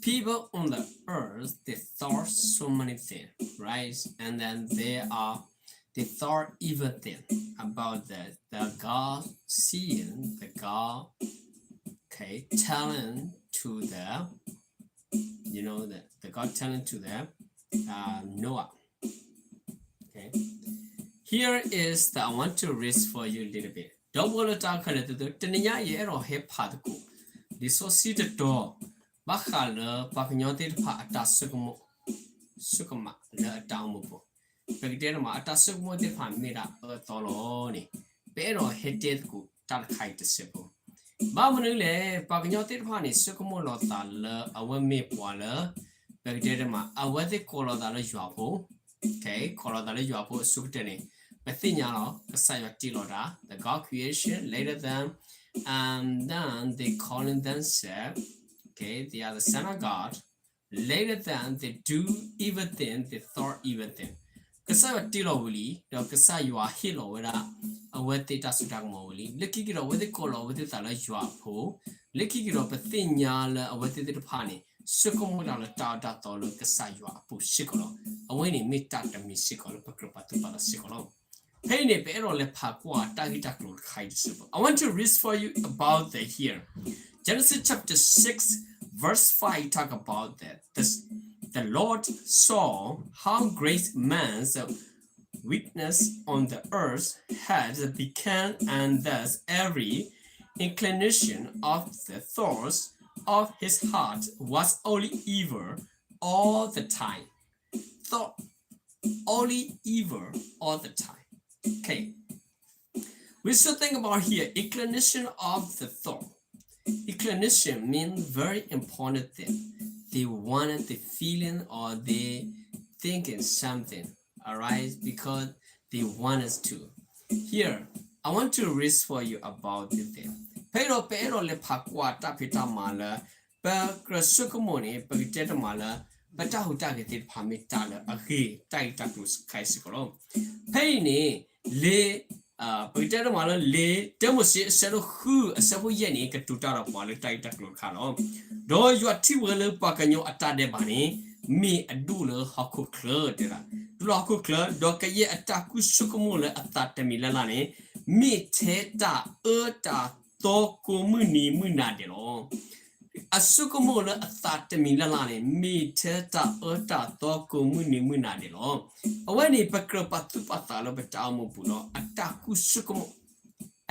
people on the earth, they thought so many things, right? And then they are, they thought evil thing about the, the God seeing, the God, okay, telling to the, you know, the, the God telling to the uh, Noah. Okay. Here is the, I want to read for you a little bit. ဒီပုၢ်ဝဲၢ်လၢတၢ်ခဲလၢာ်သ့ၣ်ဧၢ, တနံၤညါအံၤ အဲၣ်ဒိးဟဲဖးသကိး လံာ်စီဆှံတတီၤ ဘၣ်ဃးလၢပှၤကညီသ့ၣ်တဖၣ်အတၢ်ဆိကမိၣ် ဆိကမးလၢအတၢ်အိၣ်မူပူၤ, ပကတဲတမး အတၢ်ဆိကမိၣ်သ့ၣ်တဖၣ်မ့ၢ်ဒၣ်အၢအသီလီၤန့ၣ်, ပအဲၣ်ဒိးဟဲတဲသကိးတၢ်တခါအံၤတစဲးဖိ. ဘၣ်မနုၤလဲၣ်, ပှၤကညီသ့ၣ်တဖၣ်န့ၣ် ဆိကမိၣ်လီၤသးလၢအဝဲမ့ၢ်ပှၤလၢ ပကတဲတမး အဝဲသ့ၣ်ကိးလီၤသးလၢယွၤဖိ, okay, ကိးလီၤသးလၢယွၤဖိအဆိကတၢၢ်န့ၣ်, ပသ့ၣ်ညါလီၤ ကစၢ်ယွၤတ့လီၤတၢ်, the God creation, later then, and then they calling themselves, okay, they are the son of God, later then they do evil thing, they thought evil thing. ကစၢ်ယွၤတ့လီၤဝံၤလံ, ဒီးကစၢ်ယွၤဟ့ၣ်လီၤဝဲဒၣ် အဝဲသ့ၣ်တၢ်စိတၢ်ကမီၤဝံၤလံ, လၢခံက့ၤဒီး အဝဲသ့ၣ်ကိးလီၤအဝဲသ့ၣ်သးလၢယွၤအဖိ, လၢခံက့ၤဒီး ပသ့ၣ်ညါလၢအဝဲသ့ၣ်သ့ၣ်တဖၣ်န့ၣ် ဆိကမိၣ်တၢ်လၢတၢ်အၢတၢ်သီလၢကစၢ်ယွၤအပူၤစ့ၢ်ကီးလီၤ. အဝဲန့ၣ်မ့ၢ်တၢ်တမံၤစ့ၢ်ကီးလၢပကြၢးပာ်သူၣ်ပာ်သးစ့ၢ်ကီးလီၤ. ဖဲအံၤန့ၣ် ပအဲၣ်ဒိးလဲၤဖးကွၢ်တၢ်ဂ့ၢ်တၢ်ကျိၤတခါအံၤတစဲးဖိ. I want to read for you about the here. Genesis chapter six, verse five talk about that. The, the Lord saw how great man's wickedness on the earth had become, and thus every inclination of the thoughts of his heart was only evil all the time. Thought only evil all the time. Okay. We should think about here inclination of the thought. Inclination means very important thing. They wanted the feeling or they thinking something, all right, because they want us to. Here, I want to read for you about this thing. ဖဲအံၤဒီး ပအဲၣ်ဒိးလဲၤဖးကွၢ်တၢ်ဖံးတၢ်မၤလၢ ပကြၢးဆိကမိၣ်န့ၣ် ပကတဲတမးလၢ ပတၢ်ဟူးတၢ်ဂဲၤသ့ၣ်တဖၣ်မ့ၢ်တၢ်လၢအဂ့ၤ တၢ်ဂ့ၢ်တၢ်ကျိၤတခါအံၤစ့ၢ်ကီးလီၤ. ဖဲအံၤန့ၣ် လံာ် ပကတဲတမးလၢ လံာ်တၢမိၤၡ့အဆၢဒိၣ်ဃု အဆၢဖိယဲၢ်န့ၣ် ကတိၤတၢ်ဒီးပှၤလၢတၢ်ဂ့ၢ်တၢ်ကျိၤတခါလီၤ. ဒီးယွၤထံၣ်ဝဲလၢပှၤကညီအတၢ်ဒဲးဘးန့ၣ် မ့ၢ်အဒိၣ်လၢဟီၣ်ခိၣ်ချၢတဲဒၣ်, ဒိၣ်လၢဟီၣ်ခိၣ်ချၢ, ဒီးကယဲၢ်အတၢ်ကူၣ်ဆိကမိၣ်လၢအသးတမံၤလၢ်လၢ်န့ၣ် မ့ၢ်ထဲတၢ်အၢတၢ်သီကိးမုၢ်နံၤမုၢ်နၤဒဲးလီၤ. အဆိကမိၣ်လၢအသးတမံၤလၢ်လၢ်န့ၣ် မ့ၢ်ထဲတၢ်အၢတၢ်သီကိးမုၢ်နံၤမုၢ်နၤဒဲးလီၤ. အဝဲန့ၣ် ပကြၢးပာ်သူၣ်ပာ်သးလၢပတၢ်အိၣ်မူပူၤဒီး အတၢ်ကူၣ်ဆိကမိၣ်,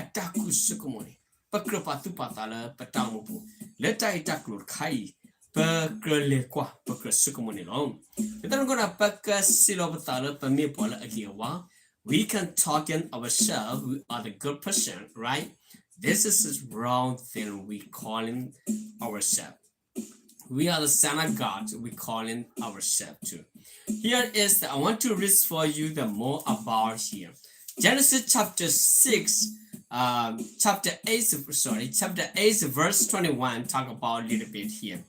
အတၢ်ကူၣ်ဆိကမိၣ်န့ၣ် ပကြၢးပာ်သူၣ်ပာ်သးလၢပတၢ်အိၣ်မူပူၤ လၢတၢ်ဂ့ၢ်တၢ်ကျိၤတခါအံၤ ပကြၢးလဲၤကွၢ် ပကြၢးဆိကမိၣ်န့ၣ်လီၤ. ပတၢ်န့ၣ်အဃိဒီး ပကစံးလီၤပသးလၢပမ့ၢ်ပှၤလၢအဂ့ၤအဝါ, we can talk in ourselves, we are the good person, right? This is the wrong thing we calling ourselves. We are the son of God, we calling ourselves too. Here is the, I want to read for you the more about here. Genesis chapter six, um, chapter eight, sorry, chapter eight, verse twenty-one, talk about a little bit here.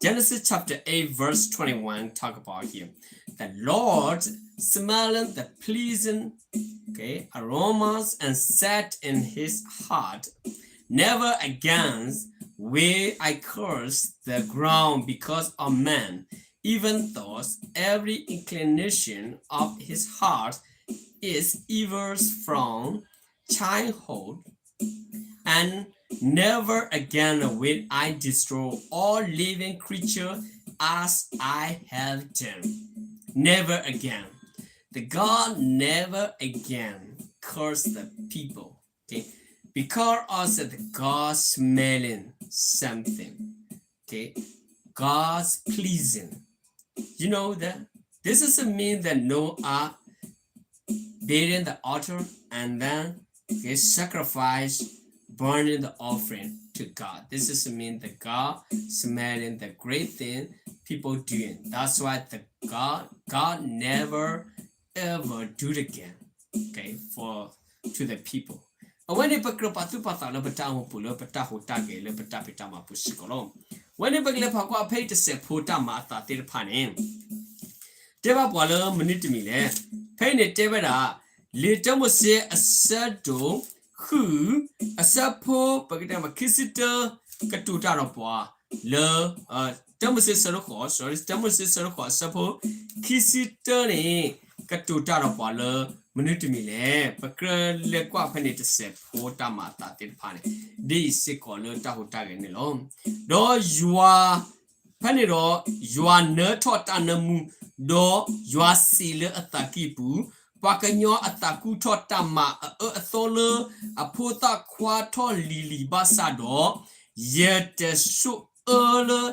Genesis chapter eight, verse twenty-one, talk about here. The Lord smelling the pleasing, okay, aromas and said in his heart, Never again will I curse the ground because of man, even though every inclination of his heart is evil from childhood, and never again will I destroy all living creature as I have done. Never again. The God never again cursed the people. Okay? Because of the God smelling something. Okay? God's pleasing. You know that this is a mean that Noah building the altar and then they sacrifice burning the offering to God. This is mean that God smelling the great thing people doing. That's why the God, God never ever do it again. Okay, for to the people. အဝဲန့ၣ် ပကြၢးပာ်သူၣ်ပာ်သးလၢပတၢ်အိၣ်မူပူၤလၢပတၢ်ဟူးတၢ်ဂဲၤလၢပတၢ်ဖံးတၢ်မၤပူၤစ့ၢ်ကီးလီၤ. အဝဲန့ၣ် ပကလဲၤဖးကွၢ်ဖဲအံၤတစဲးဖိတၢ်မၤအသးသ့ၣ်တဖၣ်န့ၣ် တဲဘၣ်ပှၤလၢမနုၤတမံၤလဲၣ်. ဖဲအံၤန့ၣ်တဲဝဲဒၣ် လံာ်တၢမိၤၡ့အဆၢဒိၣ်ဃု အဆၢဖိ ပကတဲမး ခံဆံတၢ ကတိၤတၢ်ဒီးပှၤ လၢ တၢမိၤၡ့ဆၢဒိၣ်ဃိး, တၢမိၤၡ့ဆၢဒိၣ်ဃိးအဆၢဖိ ခံဆံတၢန့ၣ် ကတိၤတၢ်ဒီးပှၤလၢ မနုၤတမံၤလဲၣ်. ပကြၢးလဲၤကွၢ်ဖဲန့ၣ်တစဲးဖိတၢ်မၤအသးသ့ၣ်တဖၣ်န့ၣ် ဒ်အံၤစ့ၢ်ကီးလၢတၢ်ဟူးတၢ်ဂဲၤန့ၣ်လီၤ. ဒီးယွၤ ဖဲန့ၣ်ဒီး ယွၤနၢထီၣ်တၢ်နၢမူ, ဒီးယွၤစံးလၢအသးကံၢ်ပူၤ, ပှၤကညီအသးကူၣ်ထီၣ်တၢ်မၤအအၢအသီလၢ အဖိသၣ်ခွါထီၣ်လံၤလံၤဘၣ်ဆၣ်ဒီး, ယတဆိၣ်အၢလၢ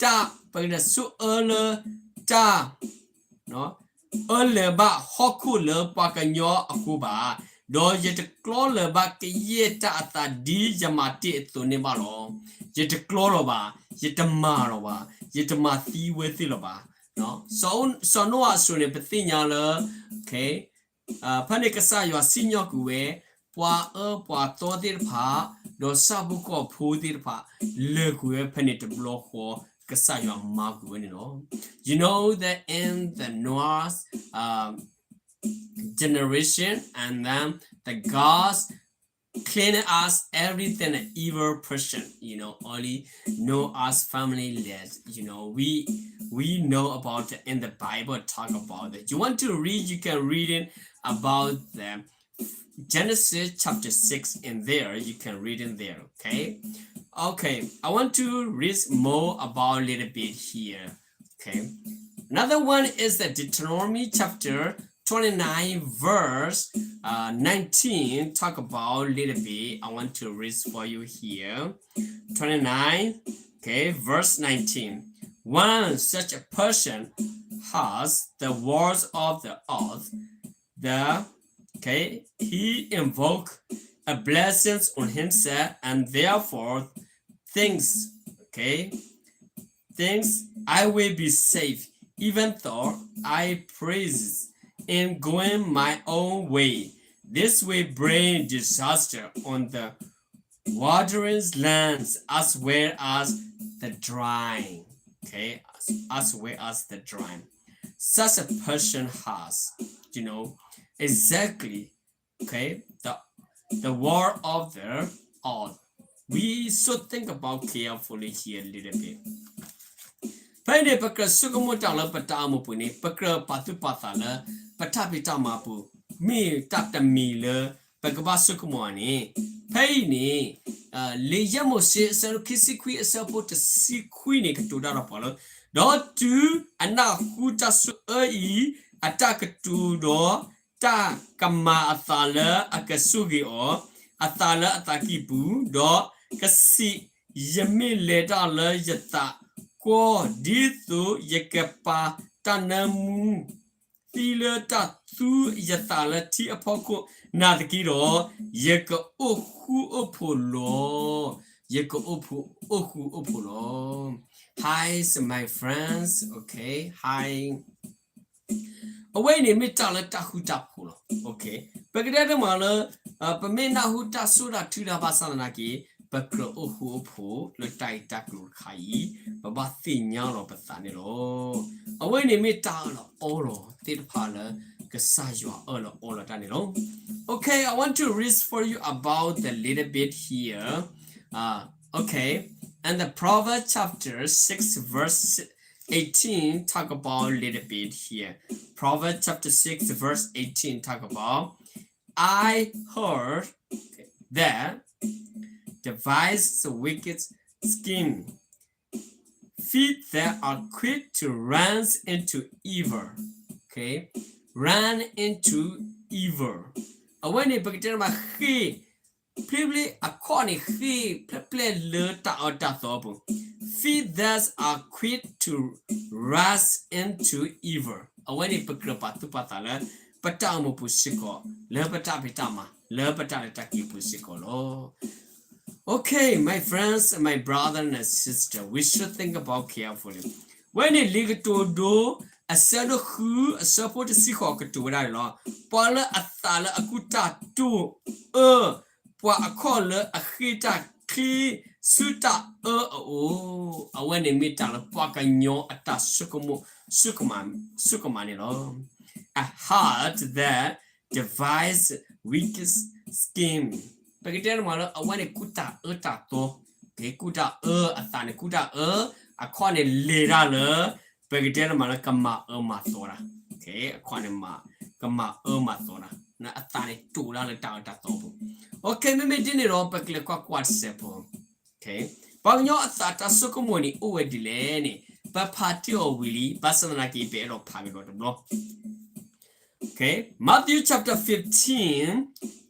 တၢ်, ပကတဲဆိၣ်အၢလၢတၢ် အၢလဲၤဘၣ်ဟီၣ်ခိၣ်လၢပှၤကညီအဃိဘၣ်, ဒီးယတကျီလၢၤဘၣ်ကယဲၢ်တၢ်အသးဒ်ယမၤတ့ၢ်အသိးန့ၣ်ဘၣ်လီၤ. ယတကျီလီၤဘၣ်, ယတမၤလီၤဘၣ်, ယတမၤသံဝဲသ့ၣ်လီၤဘၣ်. စီၤနိအၤအစိၤန့ၣ် ပသ့ၣ်ညါလၢ ဖဲန့ၣ်ကစၢ်ယွၤစံၣ်ညီၣ်ကွံာ်ဝဲ ပှၤအၢပှၤသီသ့ၣ်တဖၣ်, ဒီးဆၣ်ဖိကီၢ်ဖိသ့ၣ်တဖၣ် လဲၤကွံာ်ဝဲဖဲန့ၣ်တဘျီဃီ ကစၢ်ယွၤမၤကွံာ်ဝဲန့ၣ်လီၤ. You know that in the Noah's um, generation, and then the gods clean us everything the evil person, you know, only Noah's family left, you know, we we know about in the Bible talk about that. You want to read, you can read it about the Genesis chapter six in there. You can read it there, okay? Okay, I want to read more about a little bit here. Okay. Another one is the Deuteronomy chapter twenty-nine, verse uh, nineteen. Talk about a little bit. I want to read for you here. twenty-nine, okay, verse nineteen. One such a person has the words of the earth, the, okay, he invoke a blessings on himself and therefore thinks, okay, thinks I will be safe even though I praise in going my own way. This will bring disaster on the watering lands as well as the dry, okay, as, as well as the dry. Such a person has, you know, exactly, okay, the the world of the earth. We should think about carefully here a little bit. ဖဲအံၤန့ၣ် ပကြၢးဆိကမိၣ်တၢ်လၢပတၢ်အိၣ်မူပူၤန့ၣ် ပကြၢးပာ်သူၣ်ပာ်သးလၢ ပတၢ်ဖံးတၢ်မၤပူၤ မ့ၢ်တၢ်တမံၤလၢ ပကဘၣ်ဆိကမိၣ်န့ၣ်, ဖဲအံၤန့ၣ် လံာ်ယဲၢ်မိၤၡ့အဆၢဒိၣ်ခံဆံခွံအဆၢဖိတဆံခွံန့ၣ် ကတိၤတၢ်ဒီးပှၤလၢ, ဒီးတုၤအနၢ်ဟူတၢ်ဆိၣ်အၢအံၤ အတၢ်ကတိၤဒီး တၢ်ကမၤအသးလၢအကဆိၣ်ဂ့ၤအီၤ, အသးလၢအသးကံၢ်ပူၤ, ဒီးကစံး, ယမ့ၢ်လဲၤတၢ်လၢယသးကီၢ် ဒ်သိးယကပာ်တၢ်နၢမူ သံလၢတၢ်သူယသးလၢထံအဖီခိၣ်နာ်သက့ဒီး, ယကအိၣ်ဃူအိၣ်ဖိးလီၤ. ယကအိၣ်ဖူ, အိၣ်ဃူအိၣ်ဖိးလီၤ. Hi, my friends. Okay, hi. အဝဲအံၤန့ၣ်မ့ၢ်တၢ်လၢတၢ်ဃူတၢ်ဖိးလီၤ. Okay, ပကတဲတမးလၢ ပမ့ၢ်နၢ်ဟူတၢ်စိတၢ်ထုတၢ်ဘၣ်ဆၣ်သနာ်က့ ပကြၢးအိၣ်ဃူအိၣ်ဖိးလၢတၢ်ဂ့ၢ်တၢ်ကျိၤတခါအံၤ, ပဘၣ်သ့ၣ်ညါလီၤပသးန့ၣ်လီၤ. အဝဲန့ၣ်မ့ၢ်တၢ်အၢၣ်လီၤအီလီၤသ့ၣ်တဖၣ်လၢ ကစၢ်ယွၤအၢၣ်လီၤအီလီၤတၢ်န့ၣ်လီၤ. Okay, I want to read for you about the little bit here. Uh, okay, and the Proverbs chapter six verse eighteen talk about little bit here. Proverbs chapter six verse eighteen talk about, I heard that devise the wicked scheme, feet that are quick to run into evil. Okay, run into evil. အဝဲန့ၣ် ပကတဲမး ဃ့ၢ် ဖျ့ဖျ့အခီၣ်န့ၣ် ဃ့ၢ်ဖျဲၣ်ဖျဲၣ်လၢတၢ်အၢတၢ်သီအပူၤ, feet that are quick to rush into evil. အဝဲန့ၣ် ပကြၢးပာ်သူၣ်ပာ်သးလၢ ပတၢ်အိၣ်မူပူၤစ့ၢ်ကီး, လၢပတၢ်ဖံးတၢ်မၤ, လၢပတၢ်လဲၤတၢ်က့ၤပူၤစ့ၢ်ကီးလီၤ. Okay, my friends, my brother and sister, we should think about carefully. ဝဲန့ၣ်လံာ်ကတိၤဒိ အဆၢဒိၣ်ဃု အဆၢဖိတဆံဃိးကတိၤဝဲဒၣ်န့ၣ်လီၤ. ပှၤလၢအသးလၢအကူၣ်တၢ်တိၢ်အၢ, ပှၤအခီၣ်လၢအဃ့ၢ်တၢ်ချ့ဆူတၢ်အၢအအိၣ်, အဝဲန့ၣ်မ့ၢ်တၢ်လၢပှၤကညီအတၢ်ဆိကမိၣ် ဆိကမးန့ၣ်လီၤ. A heart that devise wicked scheme. ပကတဲန့ၣ်မးလၢ အဝဲန့ၣ်ကူၣ်တၢ်အၢတၢ်သီ ကူၣ်တၢ်အၢ, အသးန့ၣ်ကူၣ်တၢ်အၢ, အခီၣ်န့ၣ်လဲၤတၢ်လၢ ပကတဲတမးလၢကမၤအၢမၤသီတၢ်, အခီၣ်န့ၣ်မၤ, ကမၤအၢမၤသီတၢ်, အသးန့ၣ်တိာ်တၢ်လၢတၢ်အၢတၢ်သီပူၤ. မ့မ့ၢ်ဒ်န့ၣ်ဒီး ပကလဲၤကွၢ်ကွၢ်တစဲးဖိ ပှၤကညီအသးတၢ်ဆိကမိၣ်န့ၣ်အိၣ်ဝဲဒ်လဲၣ်န့ၣ် ပဖးတ့ၢ်အီၤဝံၤလံ, ဘၣ်ဆၣ်သနာ်က့ ပအဲၣ်ဒိးဖးကဒီးတဘျီ. Okay, Matthew chapter fifteen,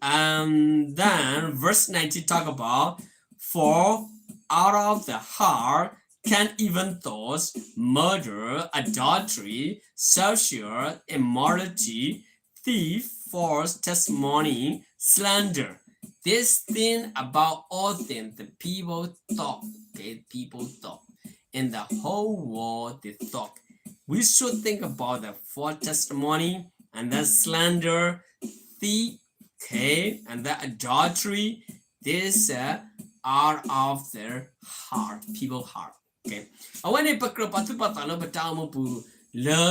and then verse nineteen talk about, for out of the heart can even thoughts, murder, adultery, sexual immorality, thief, false testimony, slander. This thing about all things, the people talk, okay, people talk. In the whole world, they talk. We should think about the false testimony and the slander, thief, okay, and the adultery. This uh, out of their heart, people heart. Okay. အဝဲန့ၣ် ပကြၢးပာ်သူၣ်ပာ်သးလၢပတၢ်အိၣ်မူပူၤ လၢ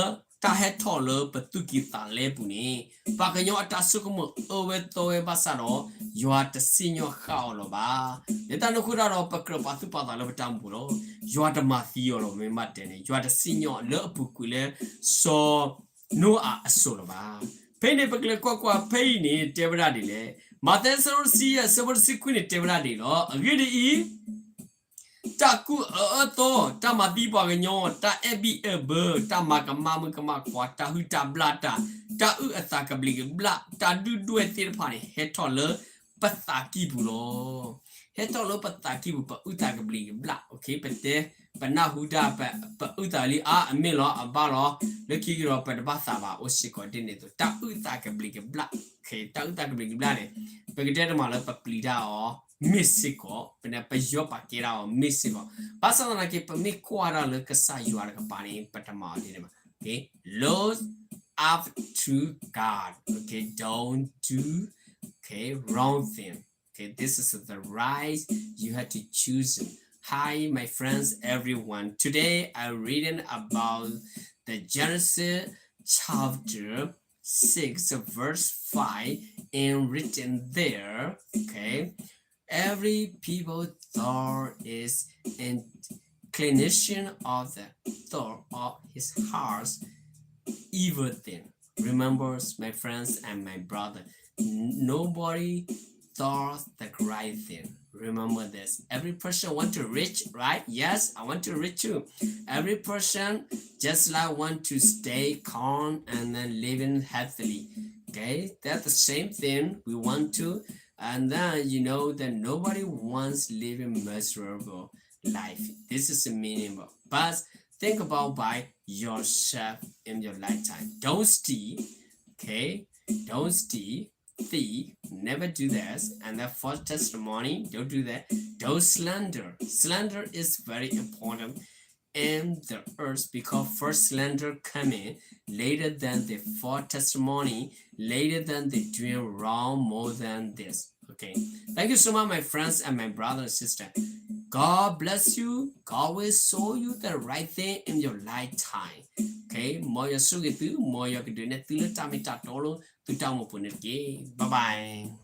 တၢ်ဟဲထီၣ်လၢပသူၣ်ကံၢ်သးလဲပူၤန့ၣ် ပှၤကညီအတၢ်ဆိကမိၣ်အၢဝဲသီဝဲဘၣ်ဆၣ်ဒီး ယွၤတစံၣ်ညီၣ်ဃာ်အီၤလီၤဘၣ်. လၢတၢ်န့ၣ်အဃိတၢ်ဒီး ပကြၢးပာ်သူၣ်ပာ်သးလၢပတၢ်အိၣ်မူပူၤလီၤ. ယွၤတမၤသံအီၤလီၤ. မ့ၢ်ဘၣ်တဲန့ၣ် ယွၤတစံၣ်ညီၣ်လၢအပူၤကွံာ်လၢ စီၤနိအၤအစိၤလီၤဘၣ်. ဖဲအံၤန့ၣ် ပကလဲၤကွၢ်ကွၢ်ဖဲအံၤန့ၣ် တဲဝဲဒၣ်ဒ်လဲၣ်. မးသဲအဆၢဒိၣ်တဆံယဲၢ် အဆၢဖိတဆံခွံန့ၣ် တဲဝဲဒၣ်ဒ်အံၤလီၤ. အဂ့ၢ်ဒ်အံၤ, တၢ်ကူၣ်အၢအၢသီ, တၢ်မၤသံပှၤကညီ, တၢ်အဲၣ်ဘံၣ်အဲၣ်ဘၢ, တၢ်မၤကမၣ်မုၣ်ကမၣ်ခွါ, တၢ်ဟုၣ်တၢ်ဘျၣ်တၢ်, တၢ်အုၣ်အသးကဘျံးကဘျၣ်, တၢ်ဒုၣ်ဒွဲၣ်သ့ၣ်တဖၣ်န့ၣ် ဟဲထီၣ်လၢပသးကံၢ်ပူၤလီၤ. ဟဲထီၣ်လၢပသးကံၢ်ပူၤ ပအုၣ်သးကဘျံးကဘျၣ်, okay, ပတဲ, ပနၢ်ဟူတၢ်, ပ, ပအုၣ်သးလံ အါ အမ့ၢ်လီၤ အဘၣ်လီၤ, လၢခံကဒီး ပတဘၣ်သးဘၣ် အိၣ်စ့ၢ်ကီးဒ်န့ၣ်အသိး တၢ်အုၣ်သးကဘျံးကဘျၣ်, okay, တၢ်အုၣ်သးကဘျံးကဘျၣ်န့ၣ် ပကတဲတမးလၢပပျံၤတၢ်အီၤ မ့ၢ်စ့ၢ်ကီး, ပ, ပယီၢ်ပာ်ကဲတၢ်အီၤ မ့ၢ်စ့ၢ်ကီး, ဘၣ်ဆၣ်သနာ်က့ ပမ့ၢ်ကွၢ်တၢ်လၢကစၢ်ယွၤတကပၤန့ၣ် ပတမၤအီၤဒ်န့ၣ်ဘၣ်, okay, look up to God, okay, don't do, okay, wrong thing. Okay, this is the right, you have to choose. Hi, my friends, everyone. Today I'm reading about the Genesis chapter six, verse five, and written there. Okay, every people thought is inclination of the thought of his heart, evil thing. Remember, my friends and my brother, n- nobody thought the right thing. Remember this. Every person want to rich, right? Yes, I want to rich too. Every person just like want to stay calm and then living happily. Okay, that's the same thing we want to. And then you know that nobody wants living miserable life. This is a minimum. But think about by yourself in your lifetime. Don't steal, okay? Don't steal, thief, never do this. And then false testimony, don't do that. Don't slander. Slander is very important in the earth because first slander coming later than the false testimony, later than the doing wrong more than this. Okay. Thank you so much, my friends and my brother and sister. God bless you. God will show you the right thing in your lifetime. Okay. မ်ယွၤဆိၣ်ဂ့ၤသု, မ်ယွၤကဒုးနဲၣ်သုလၢတၢ်မ့ၢ်တၢ်တီလၢသုတၢ်အိၣ်မူပူၤန့ၣ်တက့ၢ်. Bye bye.